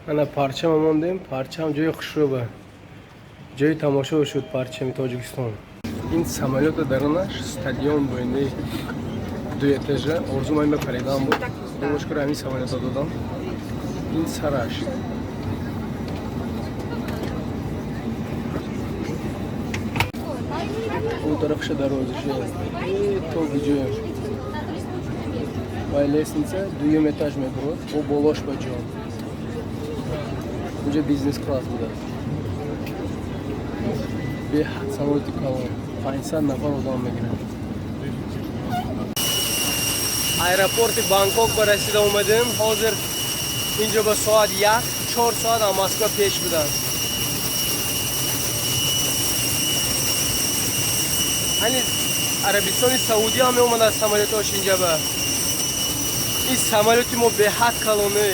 Ана парчама мондем, парчам ҷои хушрӯба, ҷои тамошо шуд парчами Тоҷикистон. Ин самолёта дарунаш стадион буинди дуэтажа. Орзуман ба паридан буд, бошкур ҳамин самолёта додам. Ин сараш он тарафша дарвозаша то гиҷоем вай лестница дуюм этаж мебурад, о болош ба ҷо унҷа бизнес класс будааст. Беҳад самолёти калон, 500 нафар одам мегирад. Аэропорти Бангкок ба расида омадем. Ҳозир инҷо ба соат 1, 4 соат аз Москва пеш будааст. Ҳани Арабистони Саудӣ ҳам меомадааст самолётош инҷа ба. Ин самолёти мо беҳад калоне.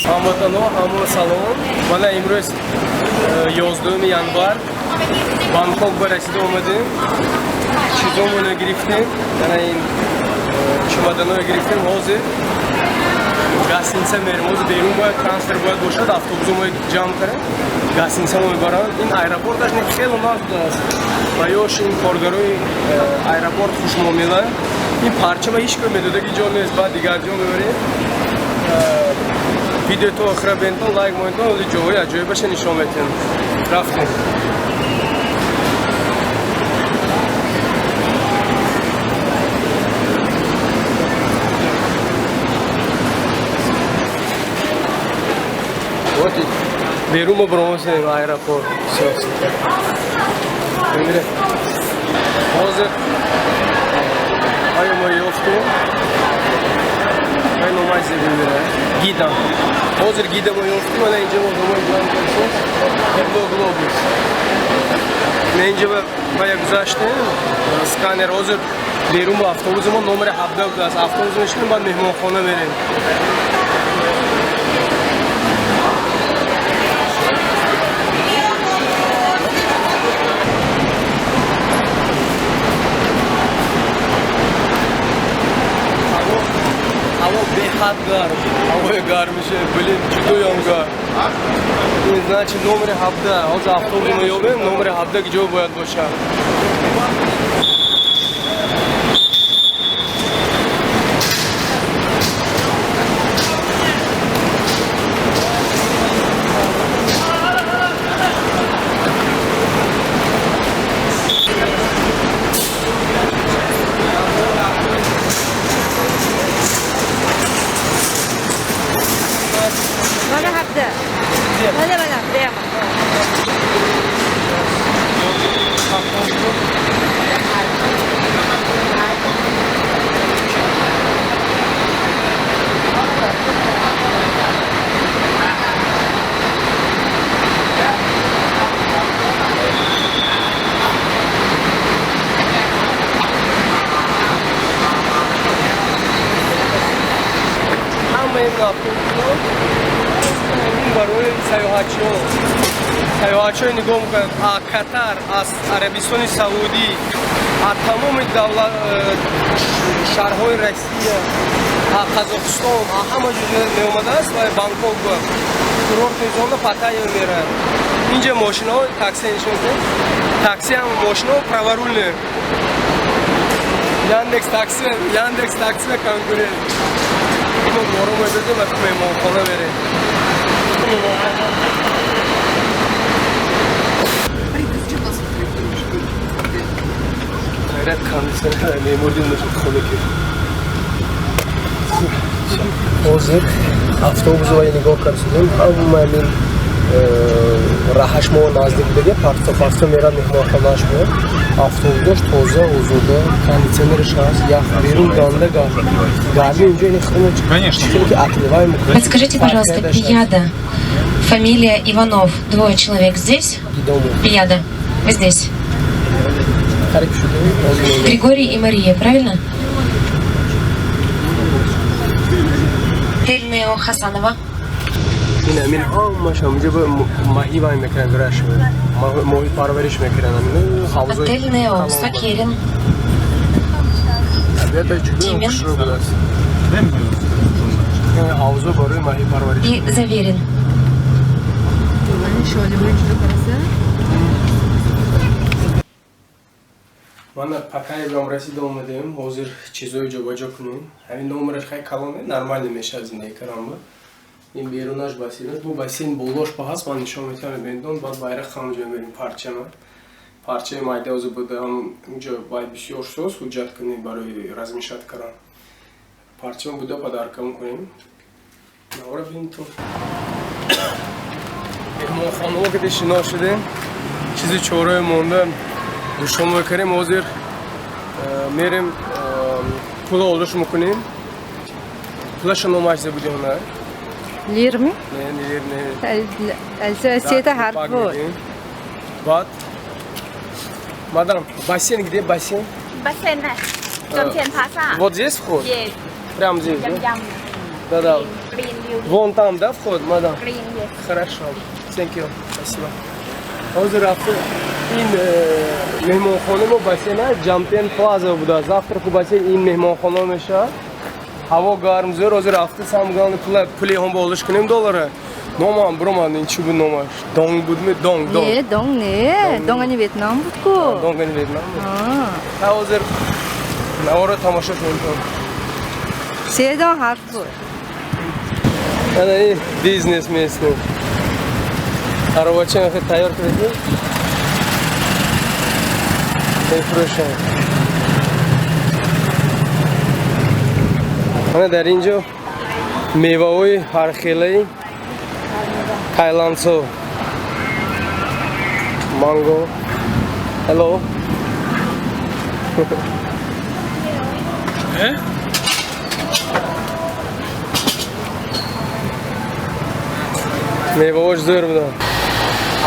Ҳамватанҳо, ҳамо салом! Мана имрӯз 11 январ Бангкок ба расида омадем. Чизомоно гирифтем, ана ин чемоданое гирифтем. Ҳозир гостиница мерем. Ҳозир берун бояд трансфер бояд бошад, автобусо мо ҷамъ кардем, гостиница мо мебаранд. Ин аэропорташ не хело нағз будааст ва ёш ин коргарои аэропорт хушмуомила. Ин парчама ҳеҷ кор медодаги ҷо нест, баъд дигар ҷо мебарем. Видео то охира бентон, лайк монетон, оли ҷоҳои аҷоибаша нишон метиҳем. Рафтем. Вот берун мо баромадем аэропорт. Всё, ҳозир оё мо ёфтем, вай номаш зебо мера, гидам. Ҳозир гида мо ёфтем. Ана инҷа одамои ҷамъ кардем, Дибло Глобус. На инҷа вая гузаштем сканер. Ҳозир берун бо автобуси мо номери 17 будааст, автобус мешинем, баъд меҳмонхона мерем. Ҳаво беҳад гарм, ҳавои гармише, блин, ҷудоям гарм. Ин значит номери 17. Ҳозир автобус мо ёбем, номери 17 ки ҷо бояд бошад. Mana 17. Mana, mana, прямо. Ҳамаи ин автобусҳо ин барои саёҳатчиҳо. Саёҳатчиҳо нигоҳ мекунанд аз Катар, аз Арабистони Саудӣ, аз тамоми давлат, шаҳрҳои Россия, аз Қазоқистон, аз ҳама ҷо меомадааст ва Бангкок ба курортный зона Паттайя меравад. Инҷа мошинаҳо, такси нишон, такси ҳам мошинаҳо праворульные. Яндекс Такси, Яндекс Такси конкурент. Мо бору мебезем ва меҳмонхона мерем. Меҳмонхона. Зачем нас Хайрат, кондиционер мемурдим нашуд хонуки. Ҳозир автобус ва нигоҳ кардем, ҳама ин раҳаш мо наздик будаги, парто парто мерад меҳмонхонааш. Мо автобусош тоза, озода, кондиционерш ҳаст, ях берун ганда гарм, гарми инҷо ини хеле. Конечно. Ки отливаем. Подскажите, пожалуйста, Пияда, фамилия Иванов, двое человек здесь? Гидому. Пияда, вы здесь? Қариб шудем ҳозир. Григорий и Мария, правильно? Отель Нео, Хасанова. Ин амин ҳамаш ҳамҷо ба маҳӣ вай мекунанд, гираш моҳӣ парвариш мекунанд, ҳавзои. Отель Нео, Сакерин. Тимен Ҳавзо барои маҳипарварӣ. И Заверин. Mana sholiboy juda qarasa. Мана Паттайям расида омадем. Ҳозир чизҳои ҷобаҷо кунем. Ҳамин номераш хай калоне, нормально мешавад зиндагӣ кардан. Ин берунаш бассейн аст. Бу бассейн болош ба ҳаст, ман нишон метавонам бендон, баъд байрақ ҳамаҷо мерем парчама. Парчаи майда озу буда, ҳамунҷо бай бисёр соз ҳуҷҷат кунем барои размешать кардан. Парчама буда подарка мекунем. Навора бинтон. Меҳмонхонаҳо ки шино шудем, чизи чораи монда гӯшон мекунем. Ҳозир мерем, пула олуш мекунем. Пулаша номаш зе будем на? Лирми? Не, не лир, не. Сета ҳарф буд. Баъд мадам, бассейн где бассейн? Бассейн Джомтьен Плаза. Вот здесь вход? Yes. Прям здесь, да? Ям-ям. Да-да. Green view. Вон там, да, вход, мадам? Green, yes. Хорошо. Thank you. Спасибо. Ҳозир рафта ин меҳмонхона мо бассейн аст, Ҷамтен Плаза буда. Завтраку бассейн ин меҳмонхона мешавад. Ҳаво гарм зӯр, ҳозир рафта сам главное пула пули ҳам болиш кунем доллара. Номам бромад, ин чӣ буд номаш? Донг будми? Донг, донг. Не, донг не. Донгани Ветнам буд ку. Донгани Ветнам буд. Ҳа, ҳозир наворо тамошо кунем. Седон ҳарф буд. Ана ин бизнес местный. Аробача мехоҳед тайёр кунед? Мефурӯшам. Ана дар ин ҷо меваҳои ҳархелаи тайландсо. Манго. Hello. Э? Меваҳош зӯр буданд.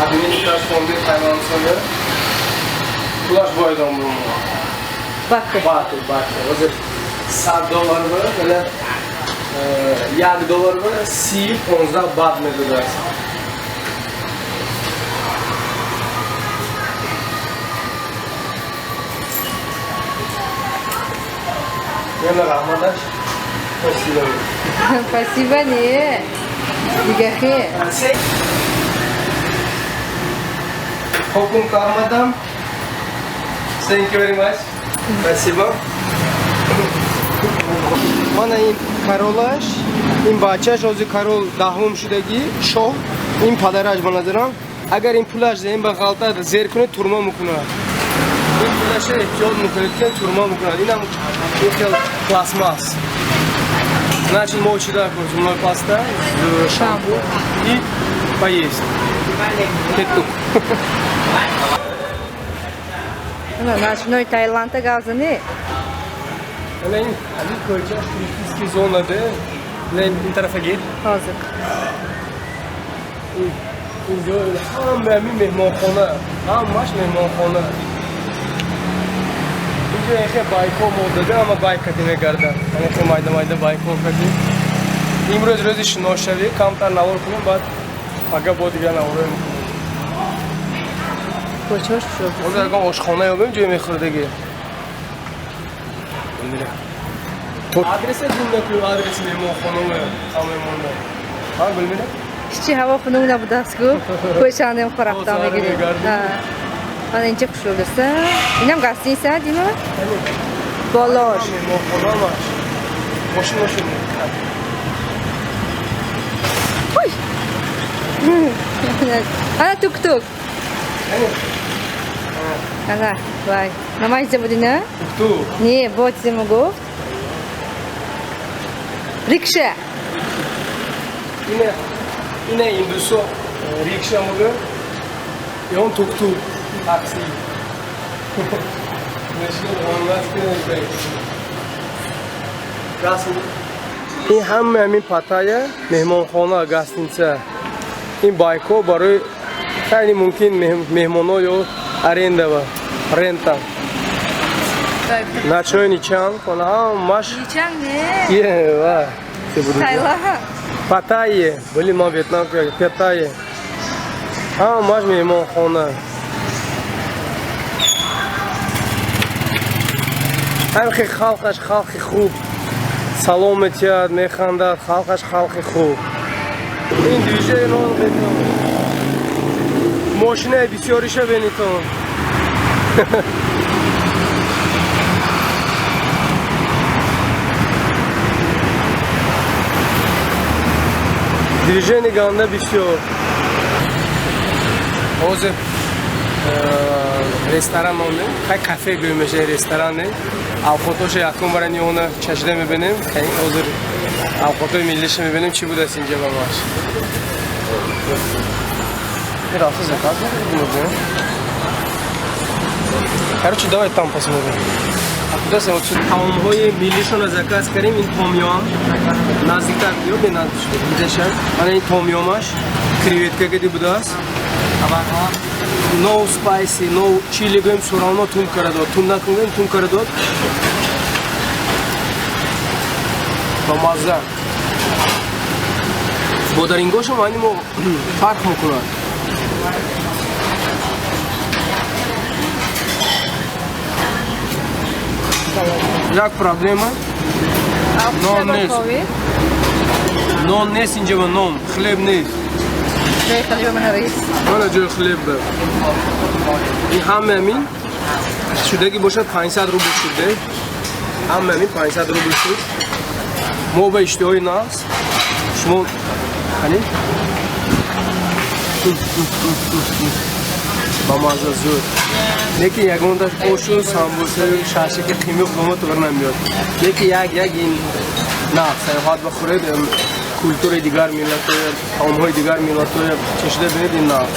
Администратор фонди тайландсоя пулаш бояд ом Бате. Бате, бате. Ҳозир 100 доллар буд, вале 1 доллар буд, 30 15 бат медодааст. Яна раҳматаш. Спасибо. Спасибо, не. Дига хе. ขอบคุณครับ мадам. Thank you very much. Спасибо. Мана ин королаш, ин бачаш, ҳозир корол даҳум шудагӣ, шоҳ, ин падараш ба назарам. Агар ин пулаш ин ба ғалта зер кунед, турма мекунад. Ин пулаша эҳтиёт мекунед, ки турма мекунад. Инам ин хел пластмасс. Значит, молча зубной паста, шампунь и поесть. Петух. Ана ночной Таиландта гавзани. Ана ин ҳамин кӯчаш туристический зона де. На ин тарафа гир. Ҳозир. Инҷо ҳама ҳамин меҳмонхона, ҳамаш меҳмонхона. Инҷо яхе байкҳо мондада, ҳама байк кати мегардад. Яхе майда майда байкҳо кати. Имрӯз рӯзи шиносшавӣ, камтар навор кунем, баъд пага бо дигар наворҳо мекунем. Кӯчаш шуд. Ҳозир ягон ошхона ёбем, ҷое мехӯрдагӣ. Мира. Адреса гум накунем, адреси меҳмонхонао ҳамаи монда. Ҳа, Гулмира? Ҳичи ҳаво хунук набудааст ку. Кӯчанем хорафта О, мегирем. мегардем. Ана инҷа хушрӯдаса. Инам гостиница дима? Болош. Меҳмонхона ҳамаш. Мошин, мошин. Ой! Ана тук-тук. Ана, вай. Намайза будина? Тук. Не, вот зему гуфт. Рикша. Ина ина индусо рикша муга, ён тук-тук, такси. Мошин онлайн. Расм. Ин ҳама ҳамин Паттайя меҳмонхона, гостиница. Ин байкҳо барои хеле мумкин меҳмонҳо ё аренда ва рента. Ночной Ничан, хона ҳамаш. Ничанг не. Е, ва. Таиланд. Паттайя, были ма Вьетнам, Паттайя. Ҳамаш меҳмонхона. Ҳамхи халқаш халқи хуб, салом метиҳад, механдад, халқаш халқи хуб. Ин движение нон бетон. Мошинаи бисёриша бенитон. Движение ганда бисёр. Ҳозир ресторан мондем, хай кафе гӯем меша, ресторан не. Авқотоша якум бара ниона чашида мебинем. Ҳозир авқотои миллиша мебинем, чӣ будааст инҷа ба маш. Рафта заказ мекунем. Короче, давай там посмотрим. А куда се вот таомҳои миллишонро заказ кардем, ин томём. Наздиктар биё, беназдик дидаша. Ана ин томёмаш креветка кади будааст. No spicy, no chili гӯем, всё равно тун кара дод. Тун накун гӯем, тун кара дод. Ба мазза. Бодарингошам ани мо фарқ мекунад. Як проблема. Нон нест. Нон нест инҷа ба нон, хлеб нест. ҷои хлеба манарис. Мана ҷои хлеб ба. Ин ҳама амин шудаги бошад 500 рубл шуд. Ҳама амин 500 рубл шуд. Мо ба иштиҳои нағз. Шумо қани? Ба мазза зӯр. Лекин ягонташ ошу, самбусаю, шашики қимиқ ба мо туғри намеёд. Лекин як як ин нағз сайёҳат бихӯред, культураи дигар миллатҳоя, таомҳои дигар миллатҳоя чашида бинед, ин нағз.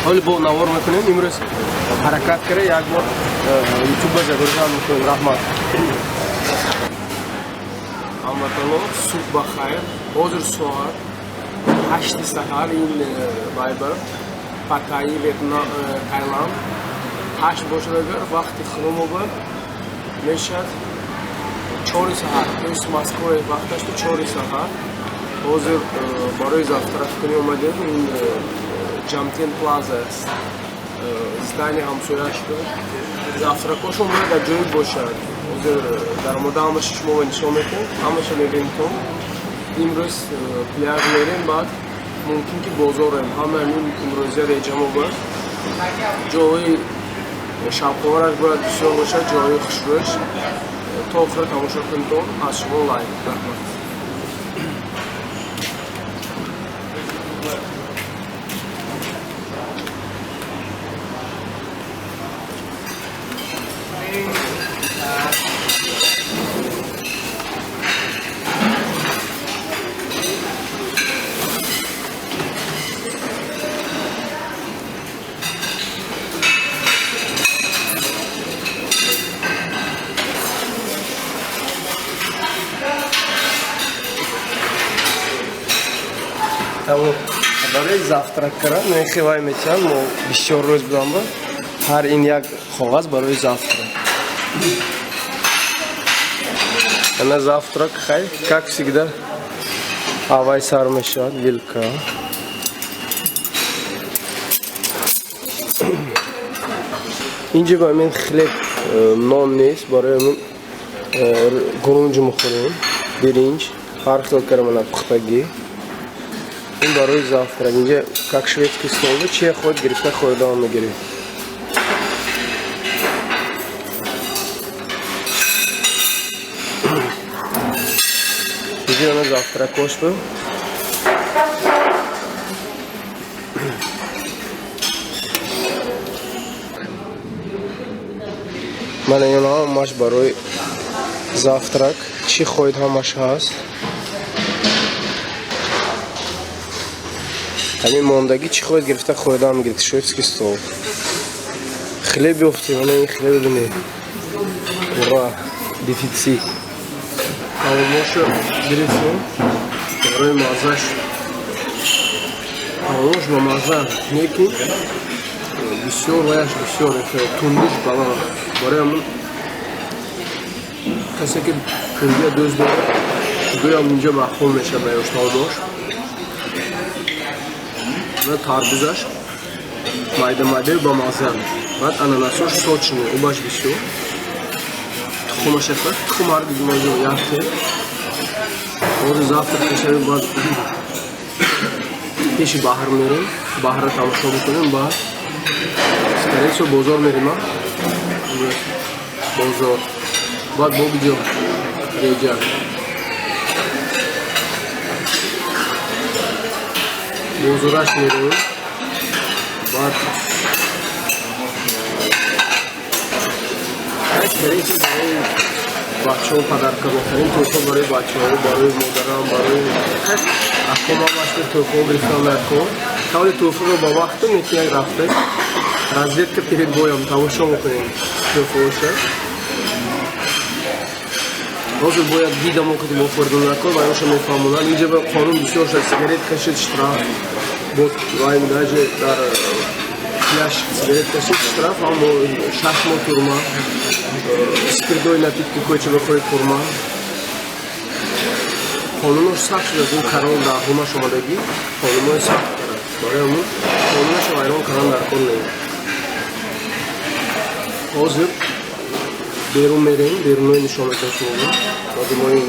Ҳоли бо навор мекунем, имрӯз ҳаракат кара як бор ютуба загруза мекунем. Раҳмат. Ҳамватано, субҳ ба хайр. Ҳозир соат 8 саҳар ин вайбер Паттайи, Ветнам, Таиланд 8 бошад агар вақти хунумоба мешавад 4 саҳар. То есть Москва вақташ то 4 саҳар. Ҳозир барои завтраккунӣ омадем. Ин Ҷамтен Плаза аст. Здание ҳамсояш буд. Завтракошон бояд аҷоиб бошад. Ҳозир дар омода ҳамаша шумо нишон мекунем, ҳамаша мебинем. Имрӯз пляж мерем, баъд мумкин ки бозорем. Ҳама ҳамин имрӯзия реҷамо бояд. Ҷои шавқовараш бояд бисёр бошад, ҷои хушрӯш. То охира тамошо кунед, аз шумо лайк. Раҳмат. Барои завтрак кардан мехивай метиҳам, мо бисёр рӯз будам ба ҳар ин як коғаз барои завтрак. Ана завтрак, хай, как всегда, авай сар мешавад, вилка. Инҷа ба мин хлеб, нон нест, барои мин гурунҷ мехӯрем, биринҷ, ҳар хел карамана пухтагӣ. Ин барои завтрак. Инҷа как шведский стол, чия худ гирифта хӯрда мегирӣ. Инҷа ана завтракош буд. Мана ин ҳамаш барои завтрак. Чӣ хоҳед ҳамаш ҳаст. Ҳамин мондагӣ чӣ хоҳед гирифта хӯрда мегиред. Шведский стол. Хлеб ёфтем, ана ин хлеб бинед. Ура, дефицит. Алмоша гирифтем. Барои маззаш. Алмош ба мазза, лекин бисёр ваяш бисёр тундиш баланд. Барои ҳамон касе ки тундия дӯст дорад, гӯям инҷа маъқул мешавад ба ёшт алмош. Ва тарбузаш майда майда ба мазза. Баъд ананасош сочный, убаш бисёр. Тухмашака тухм ҳар гузимаҷо якте. Ҳозир завтрак мешавем, баъд пеши баҳр мерем, баҳрро тамошо мекунем, баъд скорее всего бозор мерем, а? Бозор. Баъд бо биҷо реҷа. Бозораш мерем. Баъд скорее всего барои бачаҳо подарка мехарем, тӯҳфа барои бачаҳо, барои модарам, барои акомам ашта тӯҳфаҳо гирифтам нако. Тавли тӯҳфаро ба вақту неки як рафта разведка перед боем тамошо мекунем тӯҳфаҳоша. Ҳозир бояд дидамо ки бохӯрдем нако ва ёша мефаҳмонанд. Инҷа ба қонун бисёр шуд, сигарет кашид штраф. Бо вай даже дар пляж сигарет кашид штраф, аммо 6 моҳ тюрьма. Спиртной напитки кӯча бихӯред тюрьма. Қонунош сахт шудааст. Ин корон дар ҳумаш омадагӣ қонунҳои сахт кард. Барои ҳамун қонунашо вайрон кардан дар кор нест. Ҳозир берун мерем, берунҳои нишон медиҳам шуморо. Ҳозир мо ин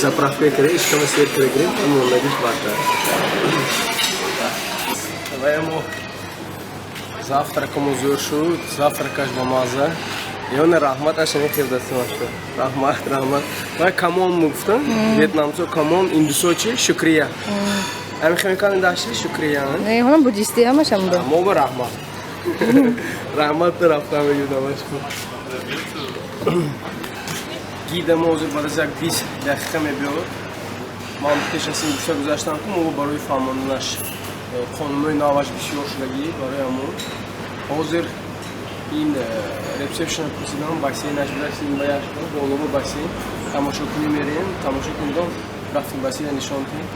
заправка кардем, ишкама сер карда гирем, мондагиш бадтар. Вая мо завтракамо зӯр шуд, завтракаш ба мазза. Ёне раҳмат ашани хелдастимашто. Раҳмат, раҳмат. Вай cảm ơn мегуфтам, вьетнамцо cảm ơn, индусо чи? Шукрия. Ами хемикали дашти шукрия. Не, ҳонам буддисти ҳамашам буда. Мо ба раҳмат. Раҳмат рафтам мегӯдамаш. Гида мо ҳозир баъд аз як 20 дақиқа мебиёд. Ман пеш аз ин гуфта гузаштам, ки мо барои фаҳмонданаш қонунҳои наваш бисёр шудагӣ, барои ҳамон ҳозир ин ресепшн пурсидам, бассейнаш будааст, ин баяш болоба бассейн тамошокунӣ мерем, тамошо кунидом, рафтем бассейна нишон кунем.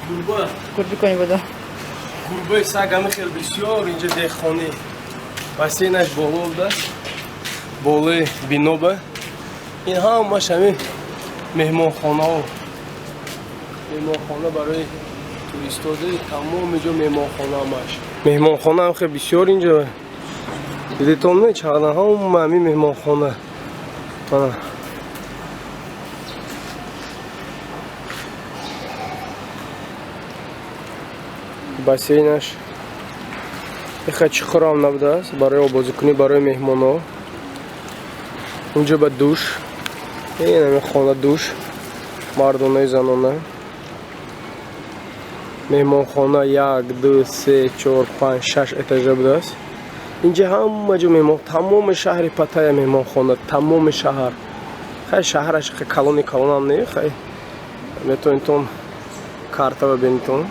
Гурба. Гурбикони буда. Гурбаи саг ҳами хел бисёр инҷа деҳқонӣ. Бассейнаш боло будааст, болои биноба. Ин ҳамаш ҳамин меҳмонхонаҳо. Меҳмонхона барои туристо, тамоми ҷо меҳмонхона ҳамаш. Меҳмонхона ҳам хел бисёр инҷа. Дидетон не чақадар ҳама ҳамин меҳмонхона. Ана. Бассейнаш иха чуқурам набудааст барои обозикунӣ барои меҳмонҳо. Унҷо ба душ, ин ҳамин хона душ, мардонаи занона. Меҳмонхона 1, 2, 3, 4, 5, 6 этажа будааст. Инҷа ҳама ҷо меҳмон, тамоми шаҳри Паттайя меҳмонхона, тамоми шаҳр. Хай шаҳраш калони калонам не, хай метавонитон карта бибинитон.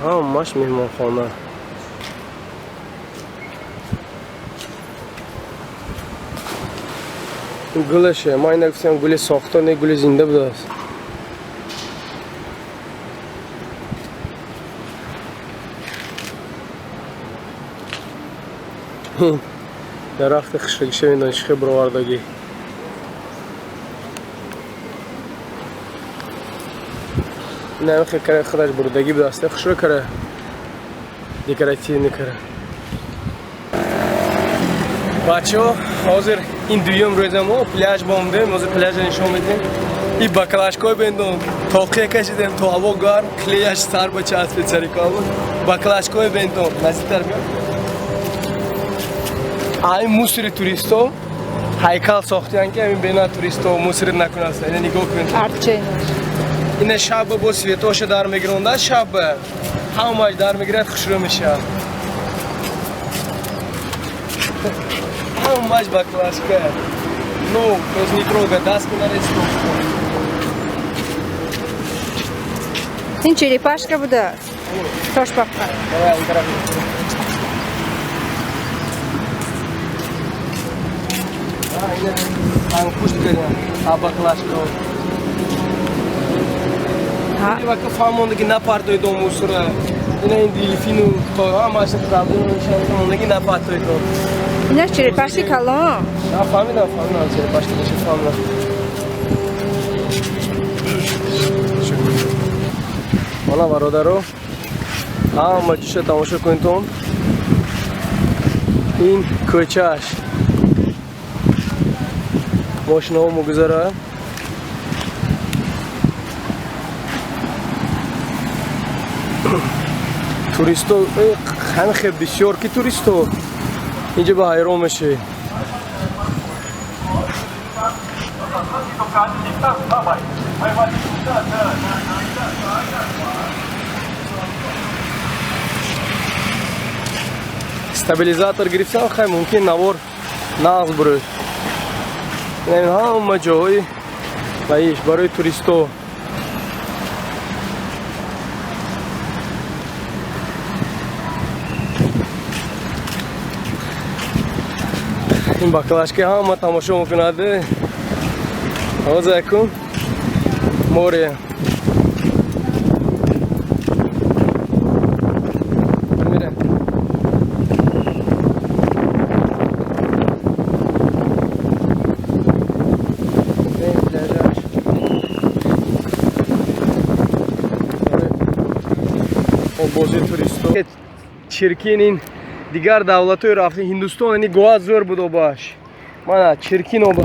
Ҳамаш меҳмонхона. Ин гулаше, ман ина гуфтам гули сохта, не гули зинда будааст. Дарахти хушрагиша медонӣ чӣ хел бировардагӣ. Ин ҳамин хел кара худаш бурдагӣ будааст, хушро кара декоративный кара. Бачаҳо, ҳозир ин дуюм рӯза мо пляж бомдем, ҳозир пляжа нишон медиҳем. И баклажкой бендом, тоқия кашидем, то ҳаво гарм, клеяш сар ба часпид сари кабу. Баклажкой бендом, наздиктар биё. Ай мусори туристо ҳайкал сохтиян, ки ҳамин бена туристо мусор накунад. Ина нигоҳ кунед. Арчейнаш. Ина шаба бо светоша дар мегиронда, шаба ҳамаш дар мегирад, хушрӯ мешавад. Ҳамаш баклажка. Ну, то есть не трогай, даст нарез. Ин черепашка буда. Тошбаққа. Давай, ин тараф. А, ина ангушт кардам. А баклажка. Ҳа. Вака фаҳмондаги напартои дом мусора. Ина ин делфину то ҳамаша проблема мешавад, напартои дом. Инаш черепашки калон. На фаҳмидам, фаҳмидам, черепашка даша фаҳмидам. Мана бародаро, ҳама ҷиша тамошо кунедтон. Ин кӯчааш мошинаҳо мегузарад. Туристо ҳамихе бисёр ки туристо инҷа ба ҳайрон мешавед. Стабилизатор гирифтам, хай мумкин навор нағз бурӯд. Ин ҳама ҷоҳои баиш барои туристо. Ин баклашка ҳама тамошо мекунад. Ҳозир акун море. Бози туристо. Чиркин ин дигар давлатҳои рафти Ҳиндустон, ини Гоа зӯр буд обаш. Мана чиркин оба.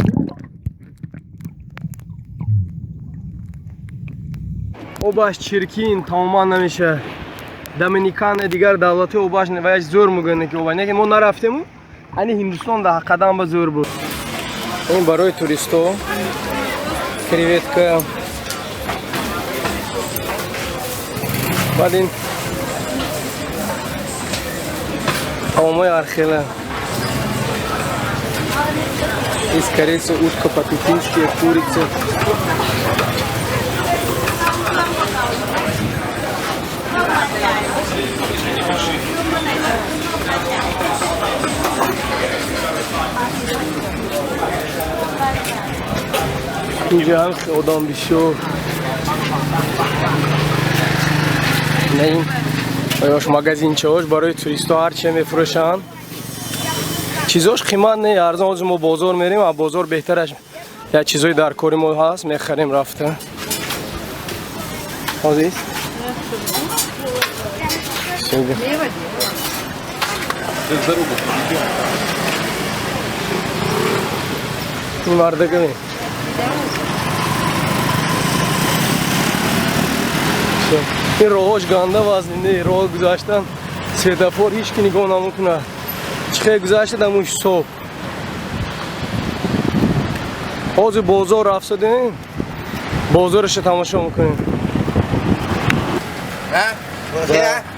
Обаш чиркин тамоман намешавад. Доминикана дигар давлатҳои обаш ваяш зӯр мегӯянд ки оба. Лекин мо нарафтему, ани Ҳиндустон дар қадам ба зӯр буд. Ин барои туристо креветка. Баъд ин таомҳои архела. И, скорее всего, утка по-пекински, курица. Инҷа ҳам одам бисёр. На ин оёш магазинчаҳош барои туристҳо ҳар че мефурӯшанд. Чизош қимат не, арзон. Ҳозир мо бозор мерем, а бозор беҳтараш як чизои дар кори мо ҳаст, мехарем рафта. Ҳозир? Ин мардага ме? Ин роҳош ганда вазн не, роҳ гузаштан светофор ҳеч ки нигоҳ намекунад. Чӣ хел гузашта дамун ҳисоб. Ҳозир бозор рафтодем, бозорашро тамошо мекунем.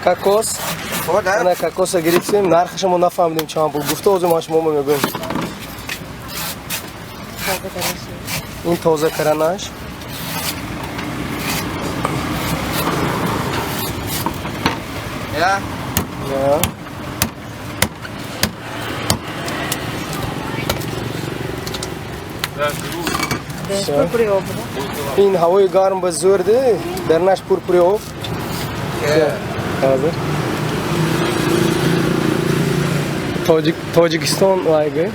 Кокос. Ана кокоса гирифтем, нархашро мо нафаҳмидем чанд пул. Гуфта ҳозир ман шумо мегӯям. Ин тоза каранаш. Я? Я. Ин ҳавои гарм ба зӯрде, дарнаш пурпури об. Ҳозир. Тоҷикистон вайгы.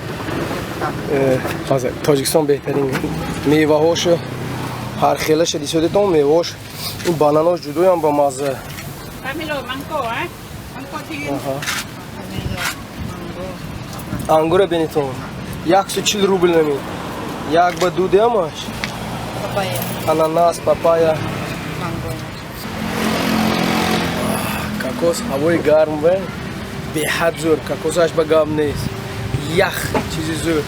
Ҳозир Тоҷикистон беҳтарин. Меваҳошо ҳар хелаша дисодетон меваҳош. Ин бананош ҷудоям ба мазза. Ангура бинитон. 140 рубл нами. Як ба ду деамаш. Ананас, папая. Кокос ҳавои гарм ва беҳад зӯр. Кокосаш ба гап нест. Ях чизи зӯр.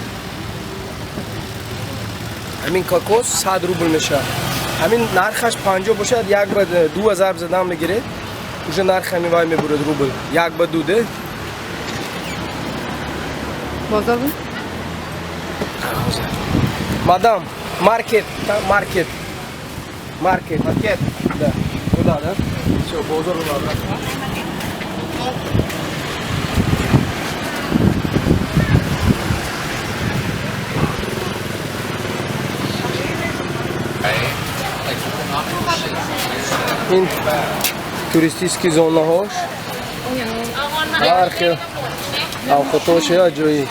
Ҳамин кокос 100 рубл мешавад. Ҳамин нархаш 50 бошад, як ба ду зарб задан мегиред. Уже нарх ҳамин вай мебурад рубл. Як ба ду де. Бозор? Мадам, маркет, маркет. Маркет. Маркет. Да. Куда, да? Всё, бозор куда. Ин туристический зонаҳош ҳар хел авқотош аҷоиб.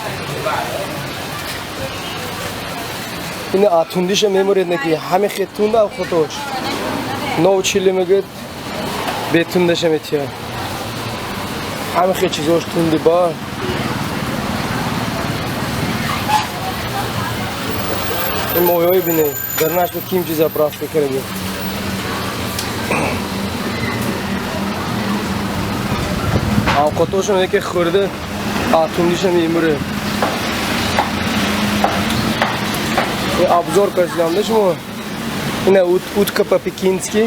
Ин атундиша меморед не ки ҳаме хел тунд авқотош. Нов чили мегӯяд, Бетундаша метия. Ҳама хел чизош тунди ба. Ин моҳиҳое бинед, дар наш ба кимчи заправка карда. Авқотошон яке хӯрда, тундиша мемуре. Ин обзор кардам шумо. Ина утка по-пекински.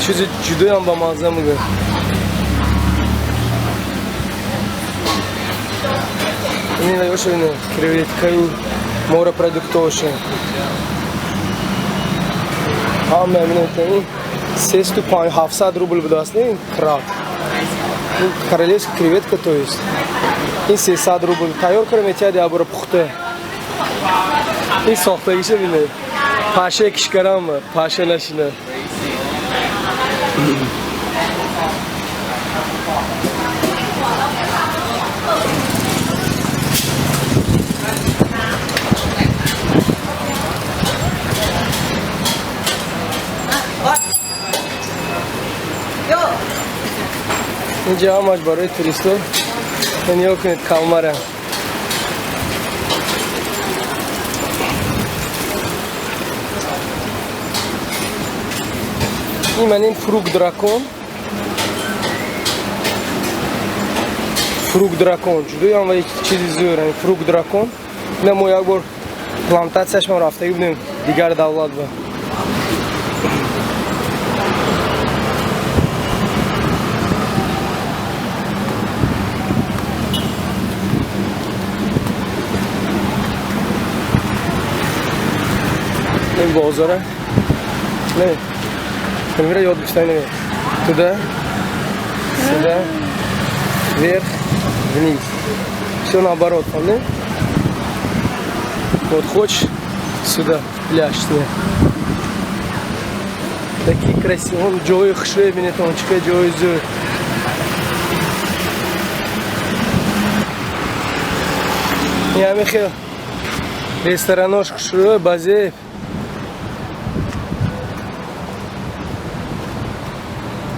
Чизи ҷудоям ба мазза мегӯ. Ина ёша ина креветкаю морепродуктоша. Ҳама минетани 300-700 рубл будааст, не краб. Ин королевская креветка, то есть. Ин 300 рубл. Тайёр кара метиҳад як бора пухта. Ин сохтагиша бинед. Паша кишкарам, паша нашина. Инҷа ҳамаш барои туристо. Нигоҳ кунед калмара. Ин ман ин фрук дракон. Фрук дракон. Ҷудоям ва чизи зӯр. Фрук дракон. Ина мо як бор плантатсияш ман рафтагӣ будем дигар давлат ба. Ин бозора. Не. Мира ёд гирифта не. Туда, сюда, вверх, вниз. Все наоборот, понял? Вот хочешь сюда, пляж, не. Такие красивые. Он ҷои хушрӯе бинед, он чика ҷои зӯр. Ин ҳами хел ресторанош хушрӯе, базе.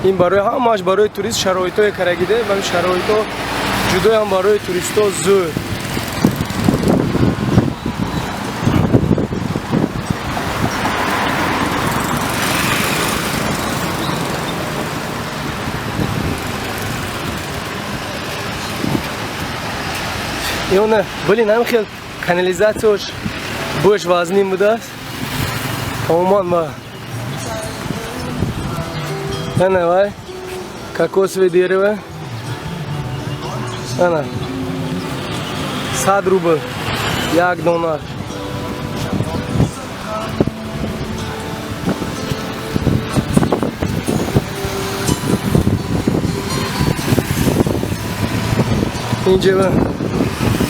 Ин барои ҳамааш барои турист шароитое карагиде, ва ин шароито ҷудоям барои туристо зӯр. Ёна, блин, ҳам хел канализатсияш бош вазнин будааст. Тамоман ба. Ана вай, кокосовое дерево. Ана. 100 рубл. Як дона. Инҷа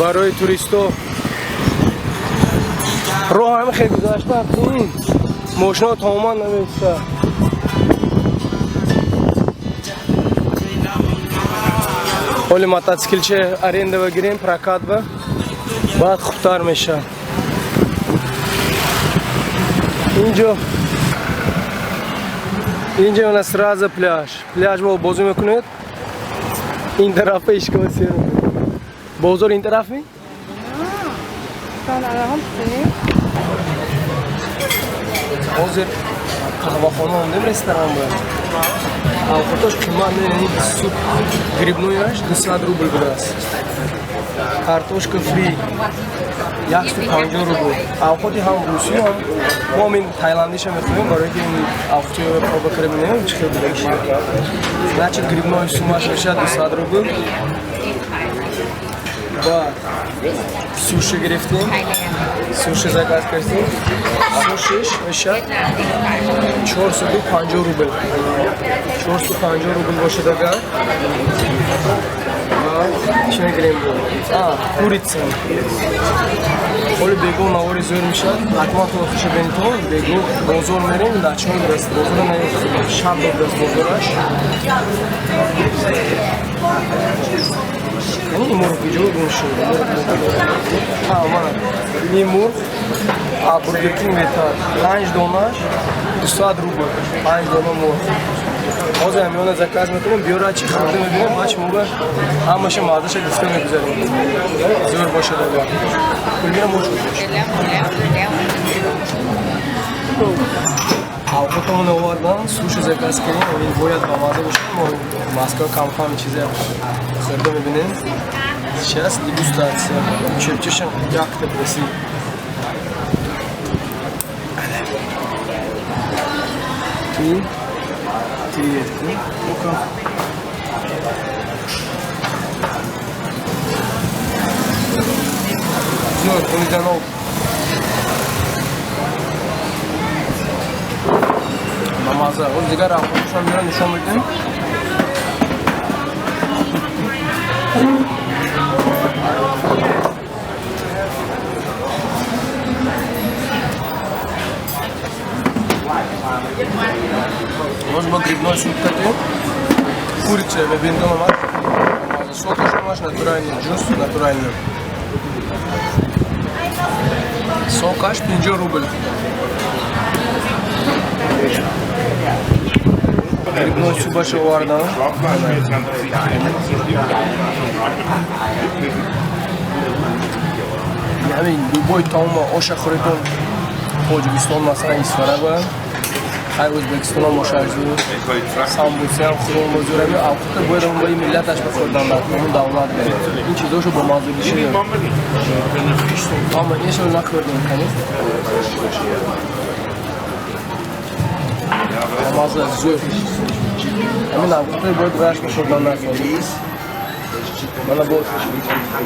барои туристо роҳ ҳам хел гузашта, мошино тамоман намеиста. Оли мотоциклче аренда гирем, прокат ба, баъд хубтар мешавад. Инҷо у нас сразу пляж. Пляж бо бозӣ мекунед. Ин тарафа ишкова сер мекунед. Бозор ин тараф ми? Ҳозир қаҳвахона омдем, ресторан ба. Авқотош қимат не, суп грибнояш 200 рубл будааст. Картошка фри 150 рубл. Авқоти ҳам русӣ, ҳам мо ин тайландиша мехоҳем, барои ки ин авқотиро проба карда бинем, чӣ хел будагиш. Значит, грибной суммаш мешавад 200 рубл. Баъд суши гирифтем, суши заказ кардем. Сушиш мешавад 450 рубл. 450 рубл бошад агар. Чӣ мегирем? Курица. Оли бегоҳ навори зӯр мешавад. Ҳатман то хуша бинитон. Бегоҳ бозор мерем, начон даст бозора наёфтем. Шаб даст бозораш. Ин мурғ куҷо гум шуд? Мана ин мурғ Бургер Кинг беҳтар. 5 донаш 200 рубл 5 дона мурғ. Ҳозир ҳамиёна заказ мекунем, биёра чӣ хӯрда мебинем, баъд шумо ба ҳамаша маззаша гуфта мегузарем. Зӯр бошад агар. Кулмира мошуд бошад. Авқотамон овардан, суши заказ кардем, ин бояд ба мазза бошад. Мо Москва кам-кам чизе хӯрда мебинем. Сейчас дегустация. Чепчешам якта преси. И креветку. Ну-ка. Зор, помидоров. Намаза. Вот дигар авқотшон мера нишон медиҳем. Может быть, грибной суп коты. Курица, бинтом маш. Сок маш натуральный, джус натуральный. Сок аж 50 рубль. Грибной суп баша овардан. Яъне любой таома оша хӯритон Тоҷикистон, масалан, Исфара ба хай Ӯзбекистон ҳам бошад, самбусаам хӯрон бозӯраби авқота бояд он бои миллаташ бихӯрдан дар ҳамон давлат бе. Ин чизошо бо маззагиши ама иншо нахӯрдем, конечно. Мазза зӯр. Ҳамин авқота бояд раш бихӯрдан накард. Мана бо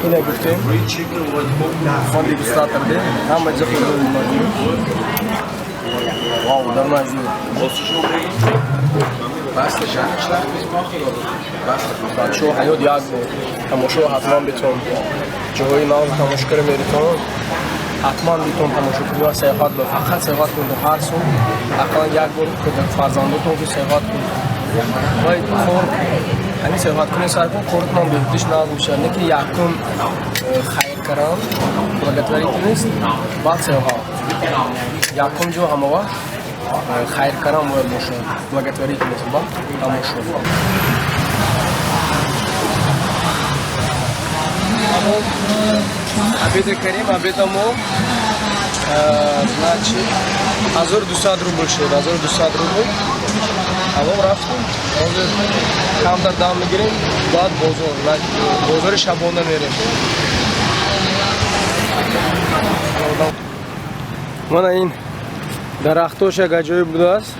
ина гуфтем, мо дегустатор де, ҳама ҷо хӯрда мемонем. Вау, дарна зӯр. Бачаҳо ҳаёт як бор тамошо ҳатман битон. Ҷоҳои нав тамошо кара меритон, ҳатман битон тамошо кунед ва саёҳат ба фақат саёҳат кунед ҳар сол ақаллан як бор фарзандотон ки саёҳат кунед. Вай кор ҳамин саёҳат кунед сар кун коротон беҳудиш нағз мешавад. Не ки якум хайр кардан благотворительность, баъд саёҳат. Якум ҷо ҳама вақт хайр кардан бояд бошад, благотворительность, баъд тамошо. Обеда карим, обеда мо значит 1200 рубл шуд, 1200 рубл. Ҳамон рафтем, ҳозир камтар дам мегирем, баъд бозор, бозори шабона мерем. Мана ин дарахтош як аҷоиб будааст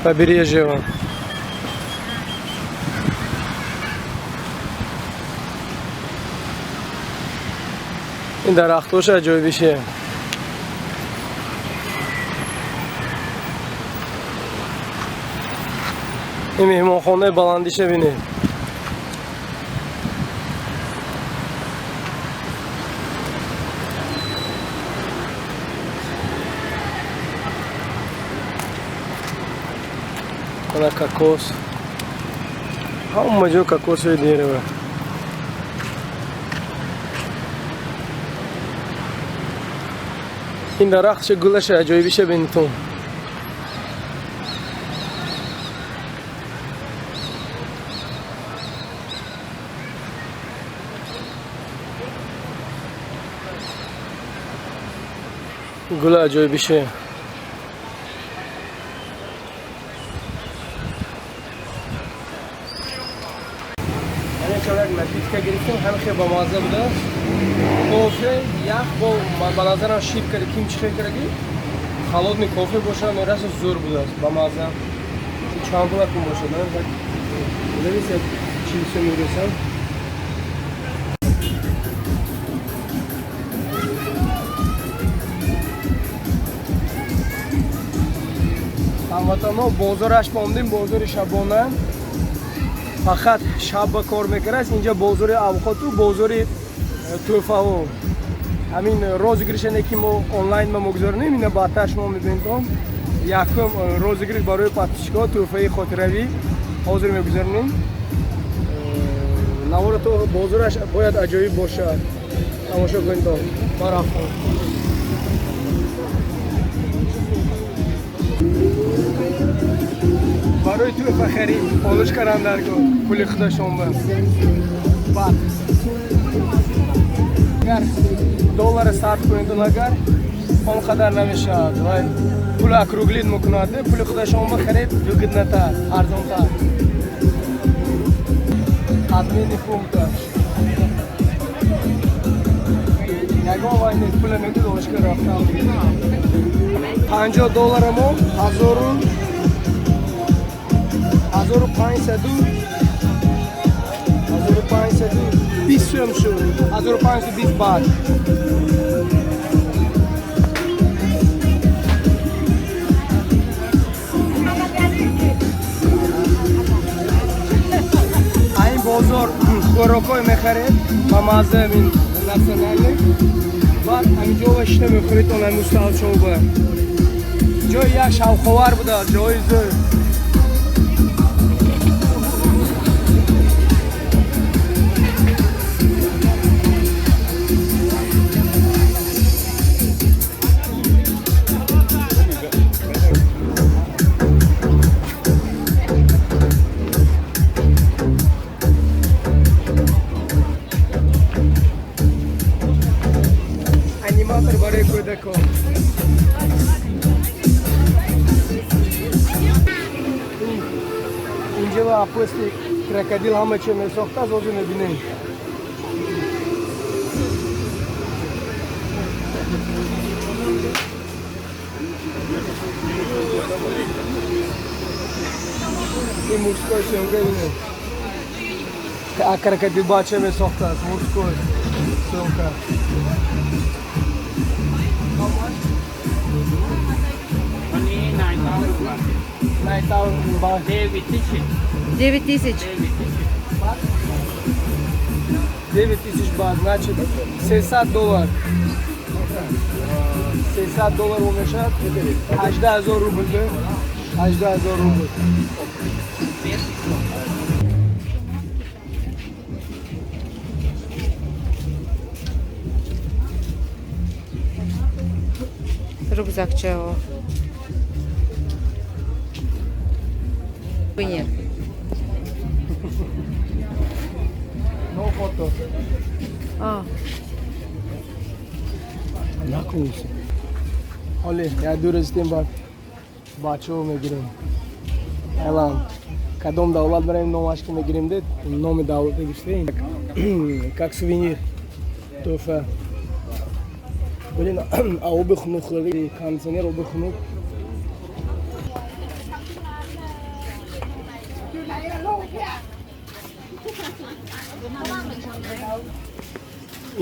побережьево. Ин дарахтош аҷоибише. Ин меҳмонхонаи баландиша бинед. Мана кокос. Ҳама ҷо кокосовое дерево. Ин дарахтша гулаша аҷоибиша бинитон. Гула аҷоибише. Як напитка гирифтем, ҳам хеле бамазза будааст. Кофе ях бо ба назарам шир карда, ким чӣ хел кардаги? Холодный кофе бошад, но расо зӯр будааст, бамазза. Чанд пул акун бошад, зависит чил сом мерасам. Ҳамватанҳо, бозораш мондем, бозори шабона. Фақат шаб ба кор мекард. Инҷа бозори авқоту бозори тӯҳфаҳо. Ҳамин розыгрышане ки мо онлайн ма мегузаронем, ина баъдтар шумо мебинед. Якум розыгрыш барои подписчикҳо тӯҳфаи хотиравӣ ҳозир мегузаронем. Навора то бозораш бояд аҷоиб бошад. Тамошо кунед. Ма рафтам. Барои тӯҳфа харид олуш кардан дар кор пули худашон ба баъд агар доллара сарф кунед, агар он қадар намешавад, вай пул округлить мекунад. Пули худашон ба харид выгодно тар, арзонтар. Обменный пункт ягон вай нест, пула медид, ошка рафтам. 50 доллара мо ҳазору панҷсаду 1520 сӯм шуд, 1520 бат. Ин бозор хӯрокҳое мехаред ба мазза, ин национальный, баъд ҳаминҷо шита мехӯред. Он ҳамин усталчоба ҷои як шавқовар буда, ҷои зӯр. Аниматор барои кӯдакон. Инҷа ва пӯсти крокодил ҳама чиз месохтааст, ҳозир мебинем. Ин мужской съёмка, бинем, крокодил бача месохтааст, мужской съёмка. วันนี้9,000บาท 9000 бат. เดวิดที่ชิ 9000. เดวิดที่ชิ 9000 бат, значит 300 доллар. 300 доллар мешавад 18,000 рубл, 18,000 рубл. Рюкзакчао. Нет. No фото. А, Накунси. Ҳоле як ду расидем, ба бачаҳо мегирем. Таиланд. Кадом давлат барем, номаш ки мегирем, де номи давлат гирифтем. Как сувенир. Тӯҳфа. Блин, а оби хунук хӯрда, кондиционер, оби хунук.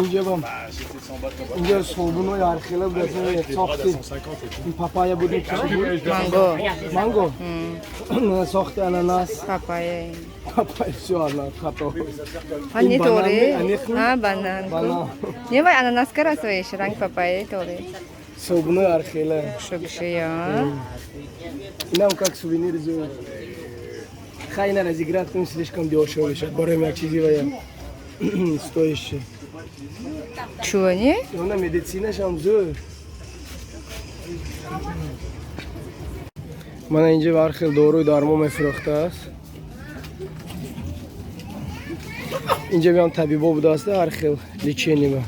Инҷа бам. Инҷа собунҳои ҳархела буд, сохти ин папайя буд, ин чӣ буд? Манго. Манго. Сохти ананас. Папайя. Папайя, всё, ана хато. А не Ин банан торе. ми, аниқ ми? А, банан. Банан. Не, вай ананас карасвеш, ранг папайя торе. Собунҳои ҳархела. Шукшия. Инам как сувенир зӯр. Хай, ина разыграть кунем, слишком дёшево мешавад. Барои як чизи вая стоящий. Чего не? Она медицинашам зӯр. Мана инҷа ҳар хел доруи дармон мефурӯхтааст. Инҷа биям табибо будааст, ҳар хел лечение,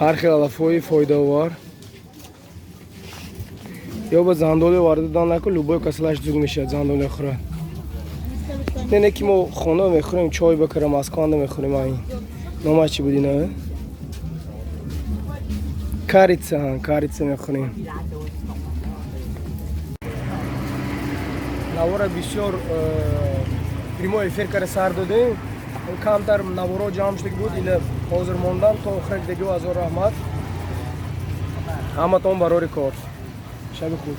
ҳар хел алафҳои фоидаовар. Ё ба зандоле оварда дан наку, любой касалаш зуг мешавад, зандоле хӯрад. Не, не, ки мо хона мехӯрем, чой бакара, Москванда мехӯрем. Айн номаш чӣ буд ина? Корица, корица мехӯрем. Навора бисёр прямой эфир кара сар додем, камтар наворо ҷамъ шуда буд, ила ҳозир мондам то охирак дегу. Ҳазор раҳмат ҳаматон, барори кор, шаби худ.